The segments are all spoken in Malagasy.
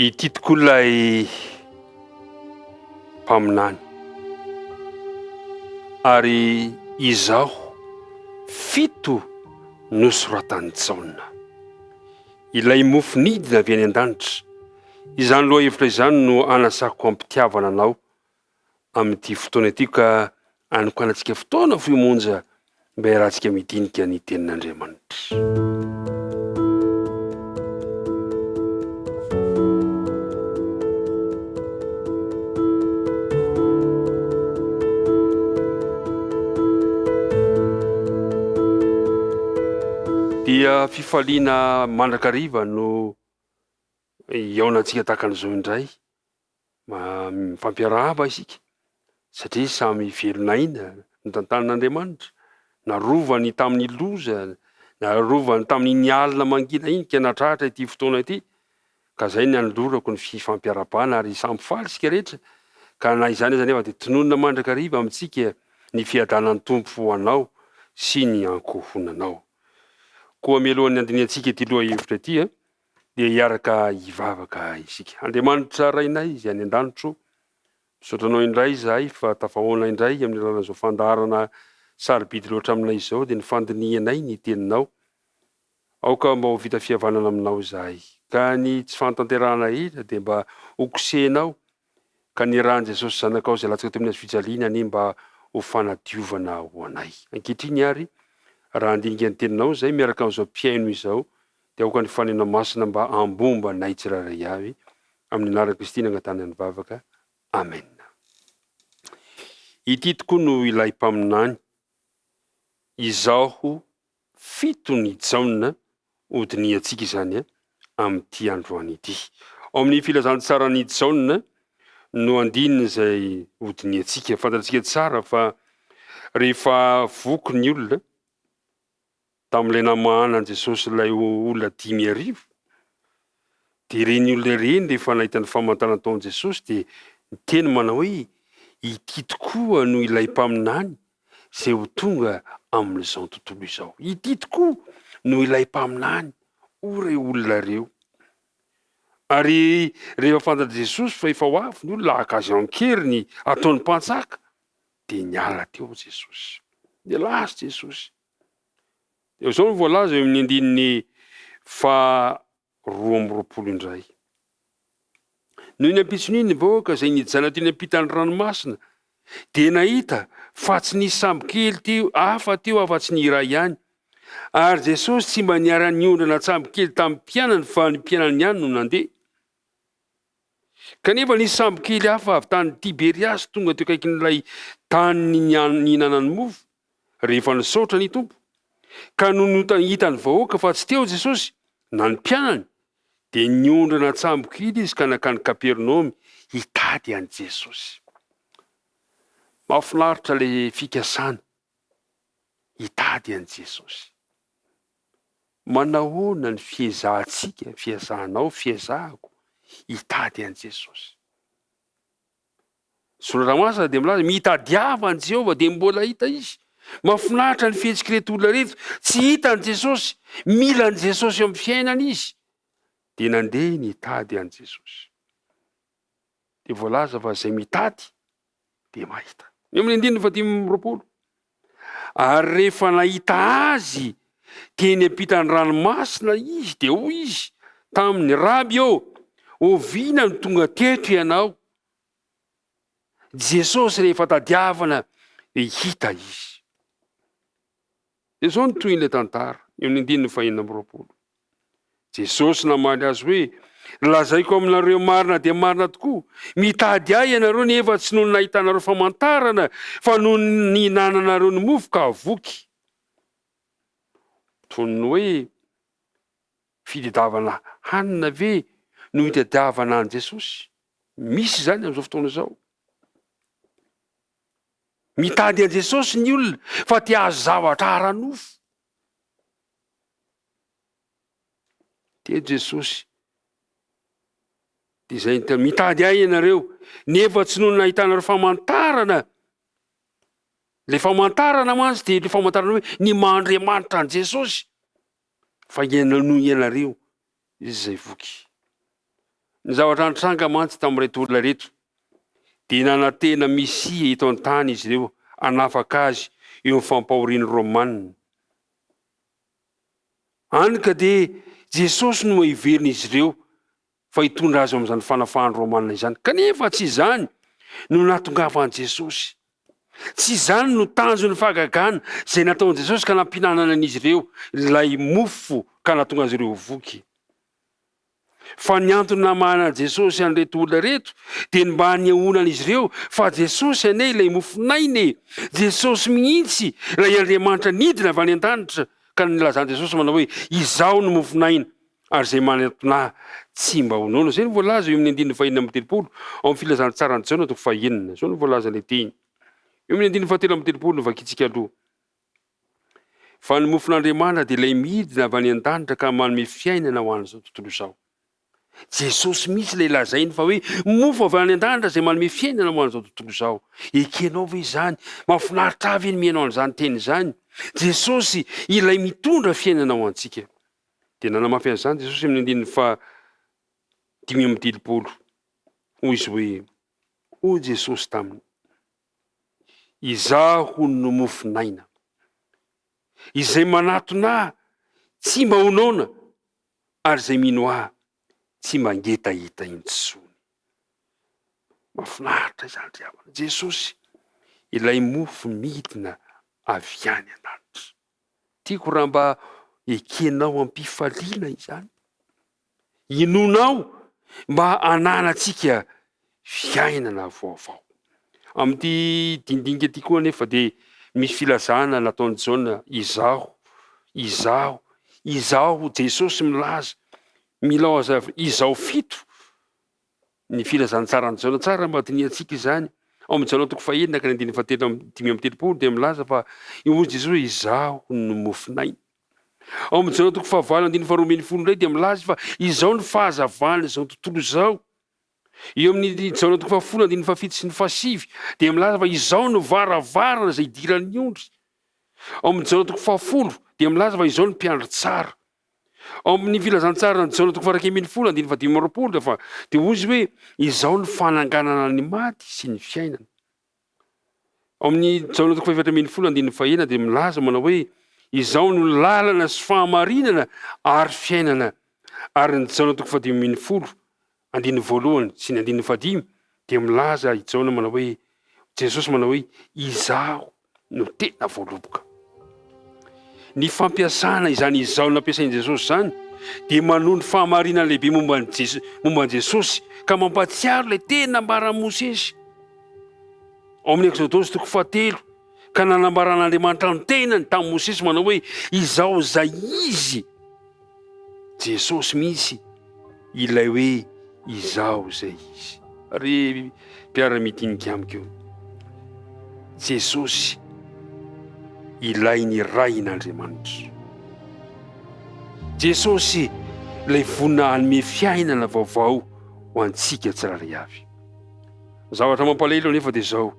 Ity tokoa ilay mpaminany. Ary izaho fito nosoratan'i Jaona. Ilay mofo nidina avy any an-danitra. Izany lohahevitra izany no anasako am-pitiavana anao amin'ity fotoana ity ka anokanantsika fotoana fohy monja mba hiarahantsika midinika ny tenin'Andriamanitra. Dia fifaliana mandrakariva no hihaonantsika tahaka an'izao indray. Mifampiarahaba isika satria samy velon'aina notantanin'Andriamanitra, narovany tamin'ny loza, narovany tamin'iny alina mangina iny ka nahatratra ity fotoana ity, ka izay ny anolorako ny fifampiarahabana ary samy faly isika rehetra, ka na izany aza anefa dia tononina mandrakariva amintsika ny fiadanan'ny Tompo ho anao sy ny ankohonanao. Koa mialohan'ny handinihantsika ity lohahevitra ity, dia hiaraka hivavaka isika. Andriamanitra Rainay izay any an-danitro, misaotra Anao indray izahay fa tafahaona indray amin'ny alalan'izao fandaharana sarobidy loatra aminay izao, dia ny fandinihanay ny Teninao. Aoka mba ho vita fihavanana Aminao izahay, ka ny tsy fahatanterahana rehetra dia mba hokosehinao Ka ny ran'i Jesosy Zanakao izay latsaka teo amin'ny hazo fijaliana anie mba ho fanadiovana ho anay. Ankehitriny àry, raha handinika ny Teninao izay miaraka amin'izao mpihaino izao, dia aoka ny Fanena Masina mba hambomba anay tsirairay avy. Amin'ny anaran'i Kristy no angatahana ny vavaka. Amena. Ity tokoa no ilay mpaminany, Izaho fiton'i Jaona hodinihantsika izany amin'ity androany ity. Ao amin'ny filazantsaran'i Jaona no andininy izay hodinihantsika. Fantatsika tsara fa rehefa voky ny olona tamin'ilay namahana an'i Jesosy ilay olona 5000, dia ireny olona ireny rehefa nahita ny famantarana nataon'i Jesosy dia niteny manao hoe ity tokoa no ilay mpaminany izay ho tonga amin'izao tontolo izao. Ity tokoa no ilay mpaminany, hoy ireo olona ireo. Ary rehefa fantatr'i Jesosy fa efa ho avy ny olona haka azy an-keriny hataony mpanjaka, dia niala teo Jesosy. Niala azy Jesosy. Dia izao no voalaza eo amin'ny andininy faha 22 indray. Noho ny ampitson'iny ny vahoaka izay nijanona teny ampitan'ny ranomasina dia nahita fa tsy nisy sambokely teo hafa teo afa-tsy ny iray ihany. Ary Jesosy tsy mba niara-niondrana an-tsambokely tamin'ny mpianany fa ny mpianany ihany no nandeha. Kanefa nisy sambokely hafa avy tany Tiberiasy tonga teo akaikin'ilay tany nihinanany mofo, rehefa nisaotra ny Tompo. Ka nony hitan'ny vahoaka fa tsy teo Jesosy na ny mpianany, dia niondrana an-tsambokely izy ka nankany Kapernaomy hitady an'i Jesosy. Mahafinaritra ilay fikasana hitady an'i Jesosy. Manahoana ny fiezahantsika, fiezahanao, fiezahako hitady an'i Jesosy? Soratra Masina dia milaza, mitadiava an'i Jehovah dia mbola hita izy. Mahafinaritra ny fihetsik'ireto olona ireto, tsy hita an'i Jesosy, mila an'i Jesosy eo amin'ny fiainany izy. Dia nandeha nitady an'i Jesosy. Dia voalaza fa izay mitady dia mahita. Eo amin'ny andininy fahadimy amby 20. Ary rehefa nahita azy teny ampitan'ny ranomasina izy, dia hoy izy taminy, Raby ô, oviana no tonga teto ianao? Jesosy rehefa tadiavana dia hita izy. Dia izao no tohin'ilay tantara, eo amin'ny andininy faha-26. Jesosy namaly azy hoe, Lazaiko aminareo marina dia marina tokoa, mitady ahy ianareo nefa tsy noho ny nahitanareo famantarana, fa noho ny nihinananareo ny mofo ka voky. Toy ny hoe fitadiavana hanina ve no itadiavana an'i Jesosy? Misy izany amin'izao fotoana izao. Mitady an'i Jesosy ny olona fa te hahazo zavatra ara-nofo. Teny Jesosy. Dia izay niteny, mitady ahy ianareo, nefa tsy noho ny nahitanareo famantarana. Ilay famantarana mantsy dia ilay famantarana hoe ny maha Andriamanitra an'i Jesosy. Fa ianao noho ianareo izay voky. Ny zavatra nitranga mantsy tamin'ireto olona ireto dia nanantena Mesia eto an-tany izy ireo hanafaka azy eo amin'ny fampahorian'ny Romana. Hany ka dia Jesosy no heverin'izy ireo fa hitondra azy ao amin'izany fanafahan'ny Romana izany. Kanefa tsy izany no nahatongavan'i Jesosy. Tsy izany no tanjon'ny fahagagana izay nataon'i Jesosy ka nampihinanana an'izy ireo ilay mofo ka nahatonga azy ireo ho voky. Fa ny antony namahanan'i Jesosy an'ireto olona ireto dia ny mba hanehoanan'izy ireo fa Jesosy anie ilay mofon'aina e! Jesosy mihitsy ilay Andriamanitra nidina avy any an-danitra ka nilazan'i Jesosy manao hoe, Izaho no mofon'aina ary izay manatona ahy tsy mba ho noana. Izay no voalaza eo amin'ny andininy fahenina amby telopolo ao amin'ny Filazantsaran'i Jaona toko fahenina. Izao no voalazan'ilay teny. Eo amin'ny andininy fahatelo amby telopolo no vakintsika aloha. Fa ny mofon'Andriamanitra dia ilay midina avy any an-danitra ka manome fiainana ho an'izao tontolo izao. Jesosy mihitsy ilay lazainy fa hoe mofo avy any an-danitra izay manome fiainana ho an'izao tontolo izao. Ekenao ve izany? Mahafinaritra ahy ve ny mihaino an'izany teny izany? Jesosy ilay mitondra fiainana ho antsika. Dia nanamafy an'izany Jesosy amin'ny andininy faha 35. Hoy izy hoe, Hoy Jesosy taminy, Izaho no mofon'aina. Izay manatona Ahy tsy mba ho noana, ary izay mino Ahy tsy mba hangetaheta intsony. Mahafinaritra izany ry havana. Jesosy, ilay mofo midina avy any an-danitra. Tiako raha mba ekenao am-pifaliana izany. Inoanao mba hananantsika fiainana vaovao. Amin'ity dinidinika ity koa anefa dia misy filazana nataon'i Jaona, Izaho, Izaho, Izaho, Jesosy milaza, milaza Izaho fito ny filazantsaran'i Jaona. Tsara mba dinihantsika izany. Ao amin'ny Jaona toko fahenina ka ny andininy fahatelo amby 35 dia milaza fa hoy Jesosy hoe Izaho no mofon'aina. Ao amin'ny Jaona toko fahavalo andininy faharoa ambin'ny folo indray dia milaza izy fa izao ny fahazavan'izao tontolo izao. Eo amin'ny Jaona toko fahafolo andininy fahafito sy ny fahasivy dia milaza fa izao no varavarana izay idiran'ny ondry. Ao amin'ny Jaona toko fahafolo dia milaza fa izao no mpiandry tsara. Ao amin'ny filazantsaran'i Jaona toko faha-11 andininy faha-25 dia fa dia hoy izy hoe izao no fananganana ny maty sy ny fiainana. Ao amin'ny Jaona toko faha-14 andininy fahenina dia milaza manao hoe izao no lalana sy fahamarinana ary fiainana. Ary ny Jaona toko faha-15 andininy voalohany sy ny andininy fahadimy dia milaza i Jaona manao hoe Jesosy manao hoe izaho no tena voaloboka. Ny fampiasana izany izaho nampiasain'i Jesosy izany dia manondro fahamarinana lehibe momba an'i Jes- momba an'i Jesosy ka mampahatsiaro ilay teny nambaran'i Mosesy ao amin'ny Eksodosy toko fahatelo ka nanambaran'Andriamanitra ny tenany tamin'i Mosesy manao hoe izaho izay izy. Jesosy mihitsy ilay hoe izaho izay izy. Ry mpiara-midinika amiko, Jesosy ilay nirahin'Andriamanitra. Jesosy ilay vonona hanome fiainana vaovao ho antsika tsirairay avy. Ny zavatra mampalahelo anefa dia izao,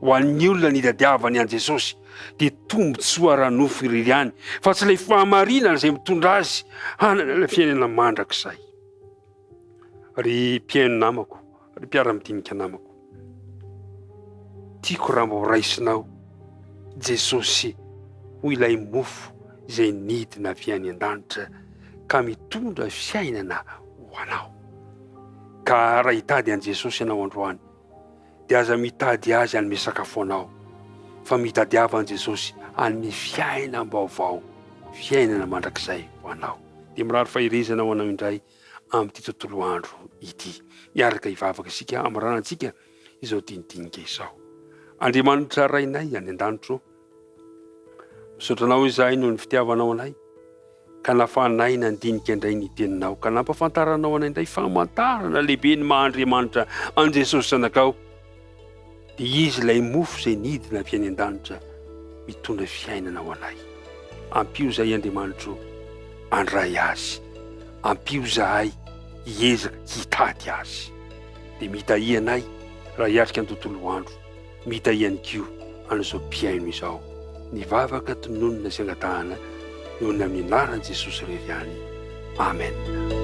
Ho an'ny olona nitadiavany an'i Jesosy dia tombontsoa ara-nofo irery ihany fa tsy ilay fahamarinana izay mitondra azy hanana ilay fiainana mandrakizay. Ry mpihaino namako, ry mpiara-midinika namako, tiako raha mba ho raisinao Jesosy ho ilay mofo izay nidina avy any an-danitra ka mitondra fiainana ho anao. Ka raha hitady an'i Jesosy ianao androany, dia aza mitady azy hanome sakafo anao, fa mitadiava an'i Jesosy hanome fiainam-baovao, fiainana mandrakizay ho anao. Dia mirary faherezana ho anao indray amin'ity tontolo andro ity. Hiaraka hivavaka isika hamaranantsika izao dinidinika izao. Andriamanitra Rainay any an-danitra ô, Misaotra anao izahay noho ny fitiavanao anay, ka nafahanay nandinika indray ny teninao, ka nampafantaranao anay indray famantarana lehibe ny maha Andriamanitra an'i Jesosy Zanakao. Dia Izy ilay mofo izay nidina avy any an-danitra mitondra fiainana ho anay. Ampio izahay Andriamanitro handray Azy. Ampio izahay hiezaka hitady Azy. Dia mitahia anay raha hiatrika ny tontolo andro. Mita ihany koa an'izao mpihaino izao ny vavaka tononina sy angatahana noho ny amin'ny anaran'i Jesosy irery ihany. Amen.